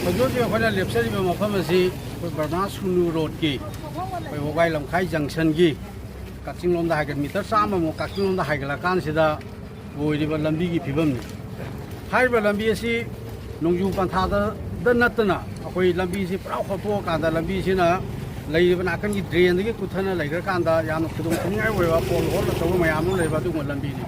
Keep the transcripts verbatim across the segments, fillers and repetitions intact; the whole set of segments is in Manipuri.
ꯍꯧꯖꯤꯛ ꯍꯧꯖꯤꯛ ꯑꯩꯈꯣꯏꯅ ꯂꯦꯞꯆꯔꯤꯕ ꯃꯐꯝ ꯑꯁꯤ ꯑꯩꯈꯣꯏ ꯕꯔꯃꯥ ꯁꯨꯅꯨ ꯔꯣꯗꯀꯤ ꯑꯩꯈꯣꯏ ꯋꯥꯕꯒꯥꯏ ꯂꯝꯈꯥꯏ ꯖꯪꯁꯟꯒꯤ ꯀꯛꯆꯤꯡ ꯂꯣꯝꯗ ꯍꯥꯏꯒꯠ, ꯃꯤꯇꯔ ꯆꯥꯝꯃꯃꯨꯛ ꯀꯛꯆꯤꯡ ꯂꯣꯝꯗ ꯍꯥꯏꯒꯠꯂꯀꯥꯟꯁꯤꯗ ꯑꯣꯏꯔꯤꯕ ꯂꯝꯕꯤꯒꯤ ꯐꯤꯕꯝꯅꯤ꯫ ꯍꯥꯏꯔꯤꯕ ꯂꯝꯕꯤ ꯑꯁꯤ ꯅꯣꯡꯖꯨ ꯄꯟꯊꯥꯗ ꯅꯠꯇꯅ ꯑꯩꯈꯣꯏ ꯂꯝꯕꯤꯁꯤ ꯄꯨꯔꯥ ꯍꯣꯠꯇꯣꯛꯑꯀꯥꯟꯗ ꯂꯝꯕꯤꯁꯤꯅ ꯂꯩꯔꯤꯕ ꯅꯥꯀꯟꯒꯤ ꯗ꯭ꯔꯦꯟꯗꯒꯤ ꯀꯨꯊꯅ ꯂꯩꯈ꯭ꯔꯀꯥꯟꯗ ꯌꯥꯝꯅ ꯈꯨꯗꯣꯡ ꯊꯤꯅꯤꯡꯉꯥꯏ ꯑꯣꯏꯕ ꯄꯣꯜ ꯍꯣꯜ ꯑꯆꯧꯕ ꯃꯌꯥꯝ ꯑꯃ ꯂꯩꯕ ꯑꯗꯨꯒꯨꯝꯕ ꯂꯝꯕꯤꯅꯤ꯫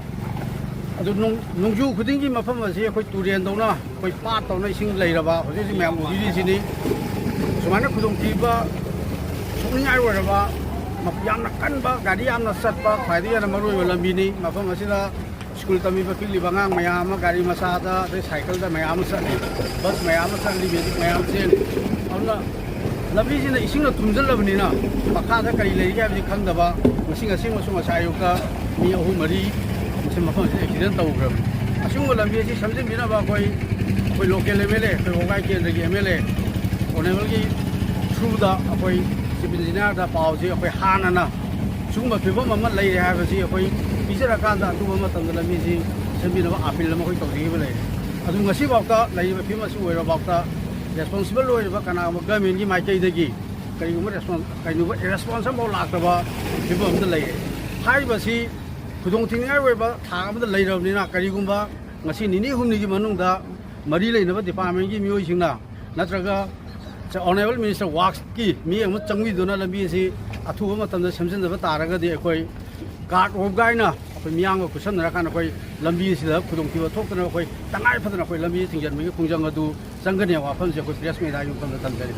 ꯑꯗꯨ ꯅꯣꯡ-, ꯅꯣꯡꯖꯨ ꯈꯨꯗꯤꯡꯒꯤ ꯃꯐꯝ ꯑꯁꯤ ꯑꯩꯈꯣꯏ ꯇꯨꯔꯦꯟꯗꯧꯅ ꯑꯩꯈꯣꯏ ꯄꯥꯠꯇꯧꯅ ꯏꯁꯤꯡ ꯂꯩꯔꯕ ꯍꯧꯖꯤꯛ ꯍꯧꯖꯤꯛ ꯃꯌꯥꯝ ꯎꯕꯤꯔꯤꯁꯤꯅꯤ꯫ ꯁꯨꯃꯥꯏꯅ ꯈꯨꯗꯣꯡꯊꯤꯕ ꯁꯣꯛꯅꯤꯡꯉꯥꯏ ꯑꯣꯏꯔꯕ ꯃ-, ꯌꯥꯝꯅ ꯀꯟꯕ ꯒꯥꯔꯤ ꯌꯥꯝꯅ ꯆꯠꯄ ꯈ꯭ꯋꯥꯏꯗꯒꯤ ꯍꯦꯟꯅ ꯃꯔꯨꯑꯣꯏꯕ ꯂꯝꯕꯤꯅꯤ꯫ ꯃꯐꯝ ꯑꯁꯤꯗ ꯁ꯭ꯀꯨꯜ ꯇꯝꯃꯤꯕ ꯄꯤꯛꯂꯤꯕ ꯑꯉꯥꯡ ꯃꯌꯥꯝ ꯑꯃ ꯒꯥꯔꯤ ꯃꯆꯥꯗ ꯑꯗꯩ ꯁꯥꯏꯀꯜꯗ ꯃꯌꯥꯝ ꯑꯃ ꯆꯠꯂꯤ, ꯕꯁ ꯃꯌꯥꯝ ꯑꯃ ꯆꯠꯂꯤ, ꯃꯦꯖꯤꯛ ꯃꯌꯥꯝ ꯆꯦꯜꯂꯤ꯫ ꯑꯗꯨꯅ ꯂꯝꯕꯤꯁꯤꯅ ꯏꯁꯤꯡꯅ ꯊꯨꯝꯖꯤꯜꯂꯕꯅꯤꯅ ꯃꯈꯥꯗ ꯀꯔꯤ ꯂꯩꯒꯦ ꯍꯥꯏꯕꯁꯤ ꯈꯪꯗꯕ ꯉꯁꯤ ꯉꯁꯤ ꯑꯃꯁꯨꯡ ꯉꯁꯥꯏ ꯑꯌꯨꯛꯇ ꯃꯤ ꯑꯍꯨꯝ ꯃꯔꯤ ꯃꯁꯤ ꯃꯐꯝꯁꯤꯗ ꯑꯦꯛꯁꯤꯗꯦꯟ ꯇꯧꯈ꯭ꯔꯕꯅꯤ꯫ ꯑꯁꯤꯒꯨꯝꯕ ꯂꯝꯕꯤ ꯑꯁꯤ ꯁꯦꯝꯖꯤꯟꯕꯤꯅꯕ ꯑꯩꯈꯣꯏ, ꯑꯩꯈꯣꯏ ꯂꯣꯀꯦꯜ ꯑꯦꯝ ꯑꯦꯜ ꯑꯦ, ꯑꯩꯈꯣꯏ ꯋꯥꯕꯒꯥꯏ ꯀꯦꯟꯗ꯭ꯔꯒꯤ ꯑꯦꯝ ꯑꯦꯜ ꯑꯦ ꯑꯣꯅꯦꯕꯜꯒꯤ ꯊ꯭ꯔꯨꯗ ꯑꯩꯈꯣꯏ ꯆꯤꯐ ꯏꯟꯖꯤꯅꯤꯌꯥꯔꯗ ꯄꯥꯎꯁꯤ ꯑꯩꯈꯣꯏ ꯍꯥꯟꯅꯅ ꯁꯤꯒꯨꯝꯕ ꯐꯤꯕꯝ ꯑꯃ ꯂꯩꯔꯦ ꯍꯥꯏꯕꯁꯤ ꯑꯩꯈꯣꯏ ꯄꯤꯖꯔꯀꯥꯟꯗ ꯑꯊꯨꯕ ꯃꯇꯝꯗ ꯂꯝꯕꯤꯁꯤ ꯁꯦꯝꯕꯤꯅꯕ ꯑꯥꯄꯤꯜ ꯑꯃ ꯑꯩꯈꯣꯏ ꯇꯧꯖꯈꯤꯕ ꯂꯩꯔꯦ꯫ ꯑꯗꯨ ꯉꯁꯤꯐꯥꯎꯗ ꯂꯩꯔꯤꯕ ꯐꯤꯕꯝ ꯑꯁꯤ ꯑꯣꯏꯔꯕꯐꯥꯎꯗ ꯔꯦꯁꯄꯣꯟꯁꯤꯕꯜ ꯑꯣꯏꯔꯤꯕ ꯀꯅꯥꯒꯨꯝꯕ ꯒꯃꯦꯟꯒꯤ ꯃꯥꯏꯀꯩꯗꯒꯤ ꯀꯔꯤꯒꯨꯝꯕ ꯔꯦꯁꯄꯣꯟ-, ꯀꯔꯤꯒꯨꯝꯕ ꯔꯦꯁꯄꯣꯟꯁ ꯑꯃꯐꯥꯎ ꯂꯥꯛꯇꯕ ꯐꯤꯕꯝ ꯑꯃꯗ ꯂꯩꯔꯦ꯫ ꯍꯥꯏꯔꯤꯕꯁꯤ ꯈꯨꯗꯣꯡ ꯊꯤꯅꯤꯡꯉꯥꯏ ꯑꯣꯏꯕ ꯊꯥꯛ ꯑꯃꯗ ꯂꯩꯔꯕꯅꯤꯅ ꯀꯔꯤꯒꯨꯝꯕ ꯉꯁꯤ ꯅꯤꯅꯤ ꯍꯨꯝꯅꯤꯒꯤ ꯃꯅꯨꯡꯗ ꯃꯔꯤ ꯂꯩꯅꯕ ꯗꯤꯄꯥꯔꯠꯃꯦꯟꯒꯤ ꯃꯤꯑꯣꯏꯁꯤꯡꯅ ꯅꯠꯇ꯭ꯔꯒ ꯑꯣꯅꯦꯕꯜ ꯃꯤꯅꯤꯁꯇꯔ ꯋꯥꯛꯁꯀꯤ ꯃꯤ ꯑꯃ ꯆꯪꯕꯤꯗꯨꯅ ꯂꯝꯕꯤ ꯑꯁꯤ ꯑꯊꯨꯕ ꯃꯇꯝꯗ ꯁꯦꯝꯖꯤꯟꯗꯕ ꯇꯥꯔꯒꯗꯤ ꯑꯩꯈꯣꯏ ꯒꯥꯔꯗ ꯑꯣꯐ ꯒꯥꯏꯅ ꯑꯩꯈꯣꯏ ꯃꯤꯌꯥꯝꯒ ꯈꯨꯠꯁꯝꯅꯔꯀꯥꯟꯗ ꯑꯩꯈꯣꯏ ꯂꯝꯕꯤ ꯑꯁꯤꯗ ꯈꯨꯗꯣꯡꯊꯤꯕ ꯊꯣꯛꯇꯅꯕ ꯑꯩꯈꯣꯏ ꯇꯉꯥꯏ ꯐꯗꯅ ꯑꯩꯈꯣꯏ ꯂꯝꯕꯤ ꯊꯤꯡꯖꯤꯟꯕꯒꯤ ꯈꯣꯡꯖꯪ ꯑꯗꯨ ꯆꯪꯒꯅꯤ ꯍꯥꯏꯕ ꯋꯥꯐꯝꯁꯤ ꯑꯩꯈꯣꯏ ꯄ꯭ꯔꯦꯁ ꯃꯤꯠ ꯃꯐꯝꯗ ꯊꯝꯖꯔꯤ꯫